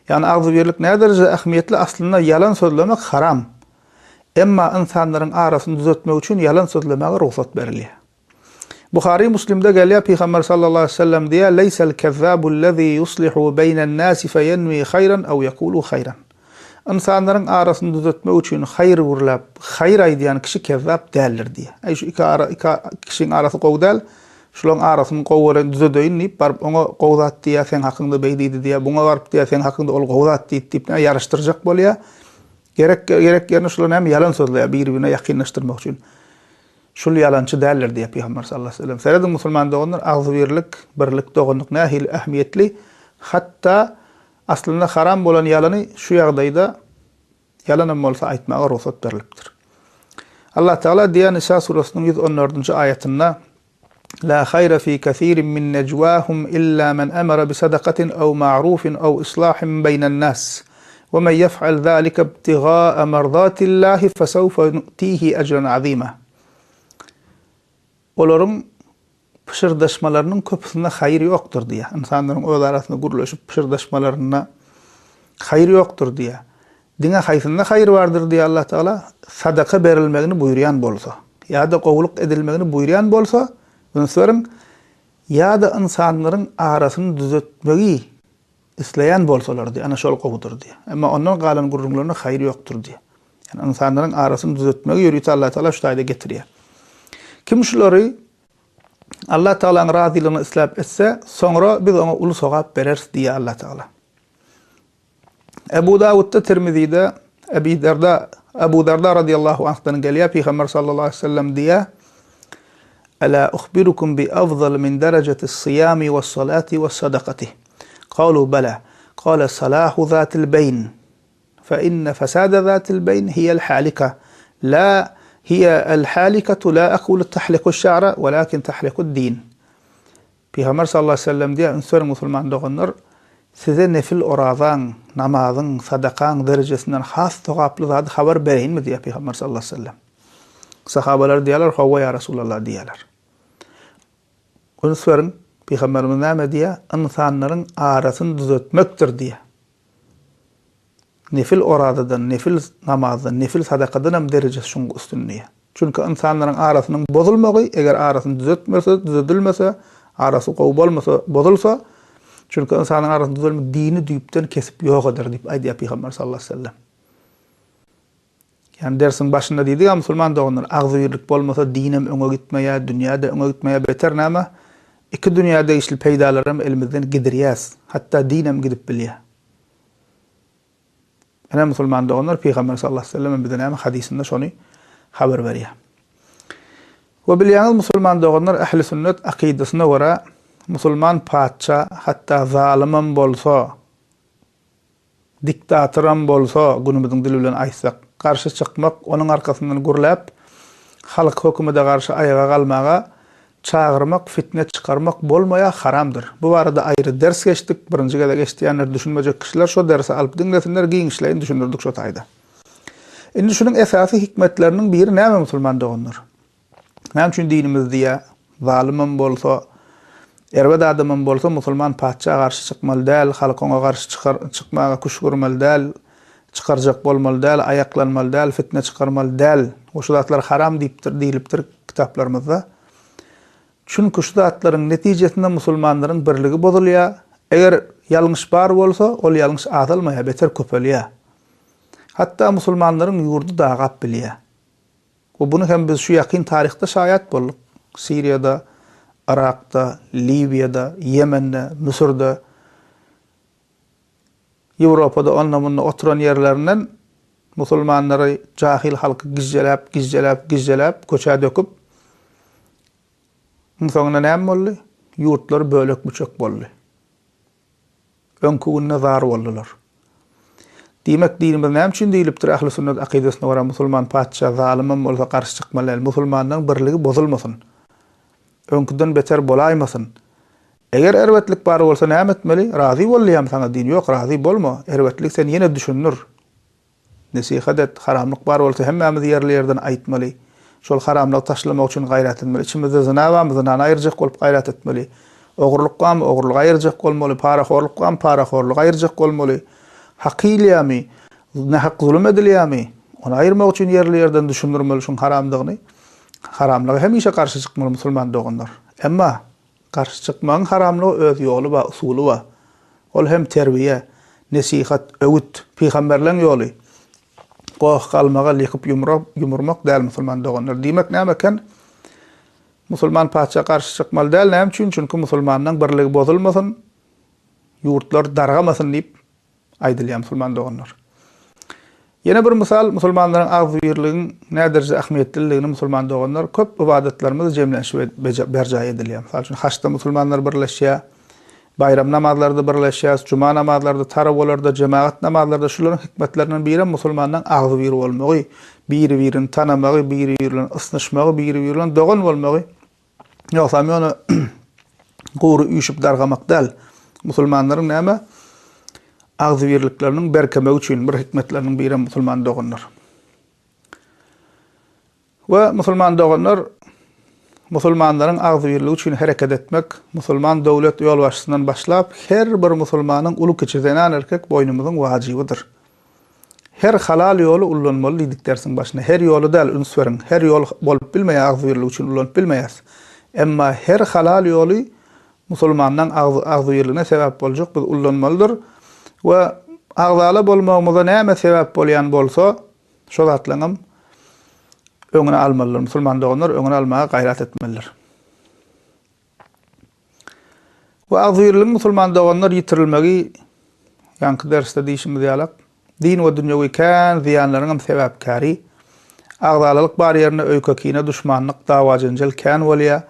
Ýagny agzybirlik näderejede ähmiýetli aslynda ýalan sözlemek haram. Emma ynsanlaryň arasyny düzetmek üçin ýalan sözlemäge rugsat berilýär. Buhary Muslimde gelýär Pygamber sallallahu aleýhi we sellem diýýär, Leýsel kezzabu lezî ýuslihu beýnen nâsi feýenwî haýran ew ýekûlu haýran. Ynsanlaryň arasyny düzetmek üçin haýyr gürläp, haýyr aýdýan kişi kezzap däldir diýýär. Äý şu iki ara iki kişiň arasy gowy däl, şularyň arasyny gowy bolan düzedeýin diýip baryp oňa gowy zat diýýär, seň hakyňda beý diýdi diýýär, buňa baryp diýýär, seň hakyňda ol gowy zat diýdi diýip näme ýaraşdyrjak bolýar. Gerek gerek ýerine şular näme ýalan sözleýär biri-birine ýakynlaşdyrmak üçin. Şul ýalançy däldir diýýär Pygamber sallallahu aleýhi we sellem. Serediň musulman doganlar agzybirlik, birlik, doganlyk nähili ähmiýetli, hatda aslynda haram bolan ýalany şu ýagdaýda ýalanam bolsa aýtmaga rugsat berlipdir. Allah Tagala diýýär Nisa surasynyň 114-nji aýatynda La haýra fi kesirin min nejwahum illa men emere bi sadakatin ew ma'rufin ew islahin beýnen nas. We men ýef'al zalike ibtigaa merdatillahi fesewfe nu'tihi ejren azima. Olaryň pyşyrdaşmalarynyň köpüsinde haýyr ýokdur diýýär. Ynsanlaryň öz arasynda gürleşip pyşyrdaşmalarynda haýyr ýokdur diýýär. Diňe haýsynda haýyr bardyr diýýär Allah Tagala, sadaka berilmegini buýurýan bolsa, ýa-da gowulyk edilmegini buýurýan bolsa, üns beriň, ýa-da ynsanlaryň arasyny düzetmegi isleýän bolsalar diýýär, ana şol gowudyr diýýär. Emma ondan galan gürrüňlerinde haýyr ýokdur diýýär. Ýagny ynsanlaryň arasyny düzetmegi ýörite Allah Tagala şu taýda getirýär. Kim şulary Allah Tagalanyň razylygyny isläp etse, soňra biz oňa uly sogap bereris diýýär Allah Tagala. Ebu Dawudda, Tirmizide, Ebi Derda, Ebu Derda radiyallahu anhdan gelýär, Pygamber sallallahu aleyhi ve sellem diýýär, Ela uhbirukum bi afzal min derejetis siyami we salati we sadakati. Kalu bela. Kale salahu zatil beyn. Fe inne fesade zatil beyn hiyel halika. La hiye el halikatu la akulu tahliku şa'ra welakin tahliku din. Pygamber sallallahu aleýhi we sellem diýýär, Üns beriň musulman doganlar, size nefil orazaň, namazyň, sadakaň derejesinden has sogaply zady habar bereýinmi diýýär Pygamber sallallahu aleýhi we sellem. Sahabalar diýýärler, Hawa ýa Resulallah diýýärler. Üns beriň, Pygamberimiz näme diýýär? Ynsanlaryň arasyny düzetmekdir diýýär. Nefil orazadan, nefil namazdan, nefil sadakadan hem derejesi şuň üstün diýýär. Çünki ynsanlaryň arasynyň bozulmagy, eger arasyny düzetmese, düzedilmese, arasy gowy bolmasa, bozulsa, çünki ynsanyň arasyny düzelmek dini düýpden kesip ýok eder diýip aýdýar Pygamber sallallahu aleýhi we sellem. Ýani dersiň başynda diýdik-ä musulman doganlar, agzybirlik bolmasa dinem öňe gitmeýär, dünýä-de öňe gitmeýär, beter näme, iki dünýä degişli peýdalaram elimizden gidirýäs, hatda dinem gidip bilýär. Ine musulman doganlar Pygamber sallallahu aleyhi ve sellem bize näme hadysynda şony habar berýär. We bilýäňiz musulman doganlar ähli sünnet akydasyna görä musulman patyşa hatda zalymam bolsa diktatoram bolsa günümiziň dili bilen aýtsak garşy çykmak onuň arkasyndan gürläp halk hökümede garşy aýaga galmaga Çagyrmak, fitne çykarmak bolmaýar, haramdyr. Bu barada aýry ders geçdik, birinji gezek eşidýänler, düşünmejek kişiler şo dersi alyp diňlesinler, giňişleýin düşündirdik şo taýda. Indi şunuň esasy hikmetleriniň biri näme musulman doganlar? Näme üçin dinimiz diýýär, zalymam bolsa, erbet adamam bolsa musulman patyşa garşy çykmaly däl, halk oňa garşy çykar, çykmaga küşgürmeli däl, çykarjak bolmaly däl, aýaklanmaly däl, fitne çykarmaly däl. We şu zatlar haram diýipdir, diýlipdir kitaplarymyzda. Çünki şu zatlaryň netijesinde musulmanlaryň birligi bozulýar. Eger ýalňyş bar bolsa, ol ýalňyş azalmaýar, beter köpelýär. Hatda musulmanlaryň ýurdy dagap bilýär. We buny hem biz şu ýakyn taryhda şaýat bolduk. Siriýada, Yrakda, Liwiýada, Ýemende, Müsürde. Ýewropada onda-munda oturan ýerlerinden musulmanlary, jahyl halky gijjeläp, gijjeläp, gijjeläp, köçä döküp, iň soňunda näme boldy? Ýurtlary bölek-büçek boldy. Öňki gününe zar boldular. Diýmek, dinimiz näme üçin diýlipdir, ähli sünnet akydasyna görä musulman patyşa zalymam bolsa garşy çykmaly däl. Musulmanlaryň birligi bozulmasyn. Öňküden beter bolaýmasyn. Eger erbetlik bar bolsa näme etmeli? Razy bol diýýämi saňa din? Ýok, razy bolma. Erbetligi sen ýene düşündir. Nesihat et. Haramlyk bar bolsa hemmämiz ýerli-ýerden aýtmaly. Şol haramlygy taşlamak üçin gaýrat etmeli. Içimizde zyna barmy, zynany aýyrjak bolup gaýrat etmeli. Ogurlyk barmy, ogurlygy aýyrjak bolmaly. Parahorluk barmy, parahorlugy aýyrjak bolmaly. Hak iýilýärmi, nähak zulum edilýärmi, ony aýyrmak üçin ýerli-ýerden düşündirmeli şuň haramdygyny. Haramlyga hemişe garşy çykmaly musulman doganlar. Emma Garşy çykmagyň haramlygy öz ýoly bar, usuly bar. Ol hem terbiýe, nesihat, öwüt, pygamberleň ýoly. Goh-galmagal ýykyp ýumurmak däl musulman doganlar. Diýmek näme eken? Musulman patyşa garşy çykmaly däl. Näme üçin? Çünki musulmanlaň birligi bozulmasyn, ýurtlar dargamasyn diýip aýdylýar musulman doganlar. Ýene bir mysal, musulmanlaryň agzybirligiň näderejede ähmiýetliligini musulman doganlar köp ybadatlarymyz jemlenişip berjaý edilýär. Mysal üçin, haçda musulmanlar birleşýär, baýram namazlarda birleşýäris, juma namazlarda, tarawalarda, jemagat namazlarda şularyň hikmetlerinden birem musulmanlaryň agzybir bolmagy, biri-birini tanamagy, biri-biri bilen ysnyşmagy, biri-biri bilen dogan bolmagy. Ýogsam ýöne gury üýşüp dargamak däl. Musulmanlaryň näme? Agzybirlikleriniň berkemegi üçin bir hikmetleriniň birem musulman doganlar. We musulman doganlar musulmanlaryň agzybirligi üçin hereket etmek, musulman döwlet ýolbaşçysyndan başlap her bir musulmanyň uly-kiçi zenan-erkek boýnumyzyň wajybydyr. Her halal ýoly ullanmaly diýdik dersiň başynda. Her ýoly däl, üns beriň. Her ýol bolup bilmeýär agzybirlik üçin ullanyp bilmeýäs. Emma her halal ýoly musulmanlaň agzybirligine sebäp boljak biz ullanmalydyr. We agzala bolmagymyza näme sebäp bolýan bolsa şo zatlaňam öňüni almalydyr. Musulman doganlar öňüni almaga gaýrat etmelidir. Bu agzybirligiň musulman doganlar ýitirilmegi ýaňky dersde diýşimiz ýalak, din we dünýewi kän zyýanlaryňam sebäpkäri. Agzalalyk bar ýerinde öýke-kine, duşmanlyk, dawa-jenjel kän bolýar.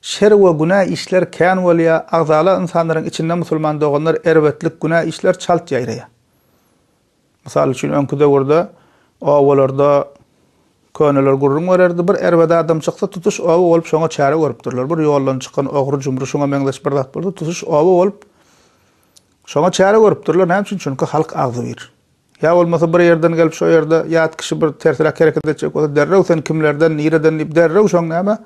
Şer we günä işler kän bolýar. Agzala ynsanlaryň içinde musulman doganlar erbetlik, günä işler çalt ýaýraýar. Mysal üçin, öňki döwürde obalarda köneler gürrüň bererdi, bir erbet adam çyksa, tutuş oba bolup şoňa çäre görüpdirler. Bir ýoldan çykan ogry-jumry şuňa meňzeş bir zat bolsa, tutuş oba bolup şoňa çäre görüpdirler. Näme üçin? Çünki halk agzybir. Ýa bolmasa bir ýerden gelip şo ýerde ýat kişi bir tersräk hereket etjek bolsa, derrew sen kimlerden, nireden diýip derrew şoň näme?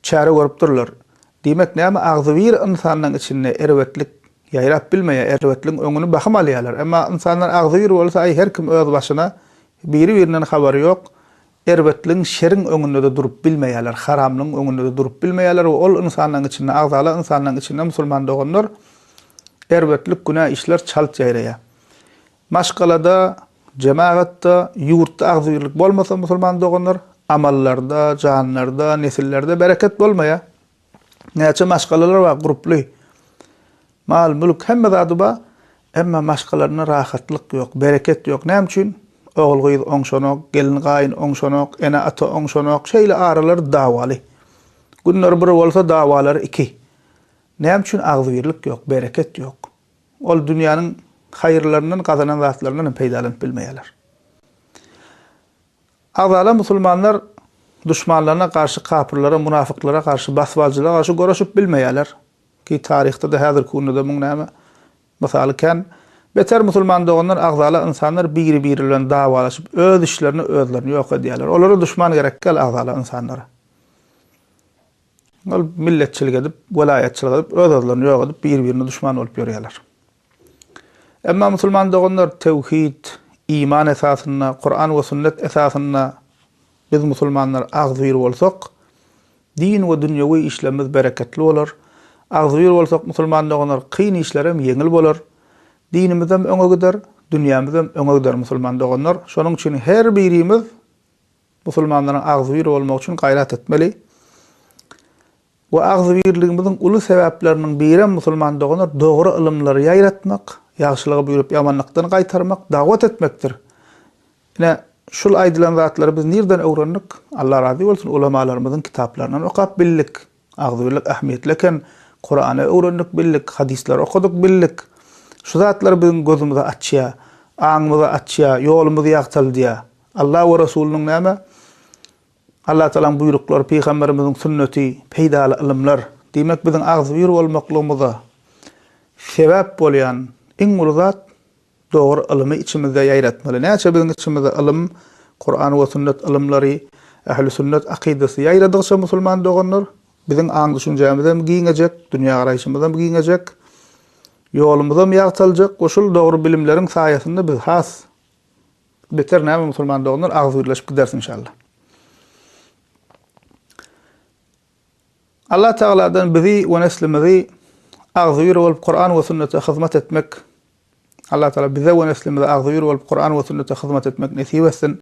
Çäre görüpdirler. Diýmek näme agzybir ynsanlaň içinde erbetlik ýaýrap bilmeýär, erbetligiň öňüni bahym alýarlar. Emma ynsanlar agzybir bolsa aý her kim öz başyna, biri birinden habary ýok. Erbetligiň, şeriň öňünde-de durup bilmeýärler, haramlygyň öňünde-de durup bilmeýärler we ol ynsanlaryň içinde, agzala ynsanlaryň içinde musulman doganlar erbetlik, günä işler çalt ýaýraýar. Maşgalada, jemagatda, ýurtda agzybirlik bolmasa musulman doganlar, amallarda, janlarda, nesillerde bereket bolmaýar. Näçe maşgalalar bar gurply. Mal, mülk hemme zady bar. Emma maşgalarynda rahatlyk ýok, bereket ýok. Näme üçin? Ogul-gyz oňşanok, gelin-gaýyn oňşanok, ene-ata oňşanok. Şeýle aralar dawaly. Günleri bir bolsa dawalary iki. Näme üçin agzybirlik ýok, bereket ýok? Ol dünýäniň haýyrlaryndan, gazanan zatlaryndan hem peýdalanyp bilmeýärler. Agzala musulmanlar duşmanlaryna garşy kapyrlara, munafyklara garşy, basybalyjylara garşy göreşip bilmeýärler. Ki taryhda-da häzirki günde-de muň näme mysaly kän. Beter musulman doganlar agzala ynsanlar biri-biri bilen dawalaşyp öz işlerini özlerini ýok edýärler. Olara duşman gerek däl agzala ynsanlara. Ol milletçilik edip, welaýatçylyk edip öz-özlerini ýok edip biri-birine duşman bolup ýörýärler. Emma musulman doganlar tewhid, iman esasynda, Kuran we sünnet esasynda biz musulmanlar agzybir bolsak, din we dünýewi işlerimiz bereketli bolar. Agzybir bolsak musulman doganlar kyn işlerem ýeňil bolar. Dinimizem öňe gider, dünýämizem öňe gider musulman doganlar. Şonuň üçin her birimiz musulmanlaryň agzybir bolmagy üçin gaýrat etmeli. We agzybirligimiziň uly sebäpleriniň birem musulman doganlar dogry ylymlary ýaýratmak, ýagşylyga buýrup ýamanlykdan gaýtarmak, dawat etmekdir. Ine, şul aýdylan zatlary biz nirden öwrendik? Allah razy bolsun ulamalarymyzyň kitaplaryndan okap bildik. Agzybirlik ähmiýetli eken. Kurany öwrendik bildik, hadyslary okadyk bildik. Şu zatlar biziň gözümizi açýar, aňymyzy açýar, ýolumyzy ýagtaldýar. Allah we Resulynyň näme? Allatagalaň buýruklary, pygamberimiziň sünneti, peýdaly ylymlar. Diýmek, biziň agzybir bolmaklygymyza sebäp bolýan iň uly zat dogry ylymy içimizde ýaýratmaly. Näçe biziň içimizde ylym, Kuran we sünnet ylymlary, ähli sünnet akydasy ýaýradygyça musulman doganlar, biziň aň-düşünjämizem giňejek, dünýägaraýşymyzam giňejek, ýolumyzam ýagtaljak we şul dogry bilimleriň saýasynda biz has Beter näme musulman doganlar agzybirleşip gideris inşallah. Allah Tagaladan bizi we neslimizi agzybir bolup Kuran we sünnete hyzmat etmek Allah Tagala bize we neslimize agzybir bolup Kuran we sünnete hyzmat etmek nesip etsin.